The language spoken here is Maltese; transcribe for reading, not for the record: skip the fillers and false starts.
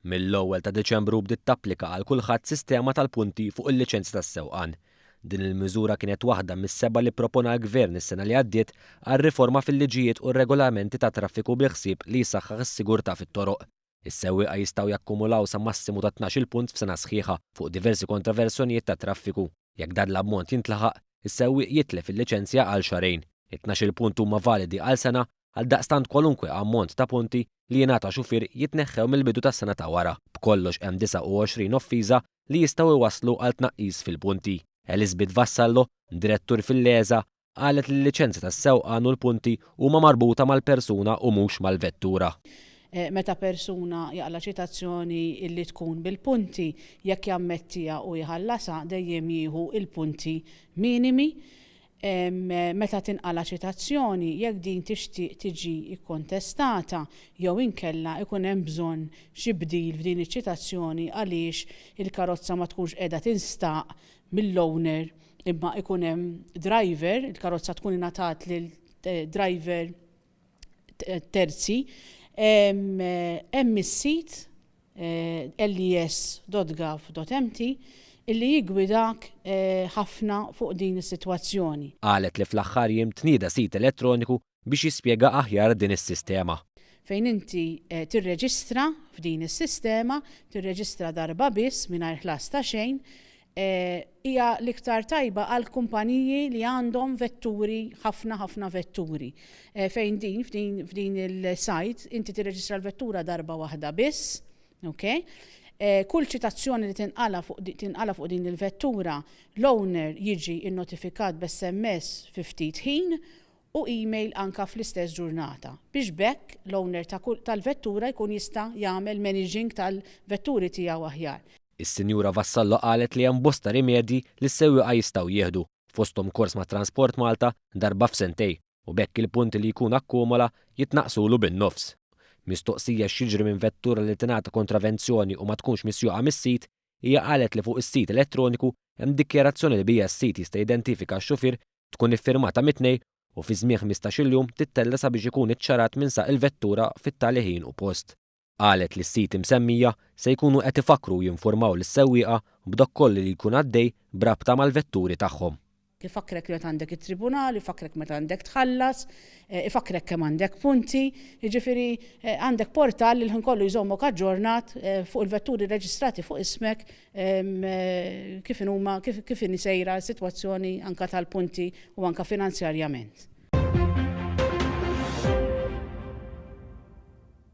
Mill-ewwel ta' Diċembru bdiet tapplika għal kulħadd sistema tal-punti fuq il-liċenzja tas-sewqan. Din il-miżura kienet waħda mis-sebgħa li ppropona l-Gvern is-sena li għaddiet għal riforma fil-liġijiet u r-regolamenti tat-traffiku bil-ħsieb li jsaħħaħ is-sigurtà fit-toroq. Is-sewwieqa jistgħu jakkumulaw sa massimu ta' 12-il punt f'sena sħiħa fuq diversi kontraversjonijiet tat-traffiku. Jekk dan l-ammont jintlaħaq, is-sewwieq jitlef il-liċenzja għal xahrejn. It-tnax-il punt huma validi għal sena Għaldaqstant kwalunkwe ammont ta' punti li jingħata xufier jitneħħew mill-bidu tas-sena ta' wara. B'kollox hemm 29 offiża li jistgħu jwasslu għal tnaqqis fil-punti. Elisabeth Vassallo, Direttur fil-LESA, qalet li l-liċenzja tas-sewqan u l-punti huma marbuta mal-persuna u mhux mal-vettura. Meta persuna jaqla' ċitazzjoni li tkun bil-punti, jekk jammettiha u jħallasha dejjem jieħu l-punti minimi. Meta tinqala' ċitazzjoni, jekk din tixtieq tiġi kkontestata jew inkella ikun hemm bżonn xi bdil f'din iċ-ċitazzjoni għaliex il-karozza ma tkunx qiegħda tinstaq mill-owner imma ikun hemm driver, il-karozza tkun ingħatat lil driver terzi, hemm is-sit les.gov.mt illi jiggwidak ħafna fuq din is-sitwazzjoni. Qalet li fl-aħħar jiem tnieda sit elettroniku biex jispjega aħjar din is-sistema. Fejn inti tirreġistra f'din is-sistema, tirreġistra darba biss mingħajr ħlas ta' xejn, Hija l-iktar tajba għal kumpaniji li għandhom vetturi, ħafna ħafna vetturi. Fejn din, f'din, f'din il-site, inti tirreġistra l-vettura darba waħda biss, ok? Kull ċitazzjoni li tinqala fuq tinqala fuq din il-vettura, l-owner jiġi nnotifikat b'SMS fi ftit ħin u email anka fl-istess ġurnata, biex b'hekk l-owner ta' kull tal-vettura jkun jista' jagħmel managing tal-vetturi tiegħu aħjar. Is-Sinjura Vassallo qalet li hemm bosta rimedji li s-sewwieqa jistgħu jieħdu, fosthom kors ma' Transport Malta darba f'sentej u b'hekk il-punti li jkun akkumola jitnaqqsulu bin-nofs. Mistoqsija x'jiġri minn vettura li tingħata kontravenzjoni u ma tkunx misjuqa mis-sid, hija qalet li fuq is-sit elettroniku hemm dikjarazzjoni li biha s-sid jista' jidentifika x-xufier tkun iffirmata mit-tnejn u fi żmien 15-il jum tittella' sabiex ikun iċċarat min saq il-vettura fit-tali ħin u post. Qalet li s-siti msemmija se jkunu qed ifakkru u jinfurmaw lis-sewwieqa b'dak kollu li jkun għaddej b'rabta mal-vetturi tagħhom. Ifakkrek meta għandek it-tribunal, ifakkrek meta għandek tħallas, ifakkrek kemm għandek punti, jiġifieri għandek portal li l-ħin kollu jżommok aġġornat fuq il-vetturi rreġistrati fuq ismek kif inhuma kif inhi sejra s-sitwazzjoni anke tal-punti u anke finanzjarjament.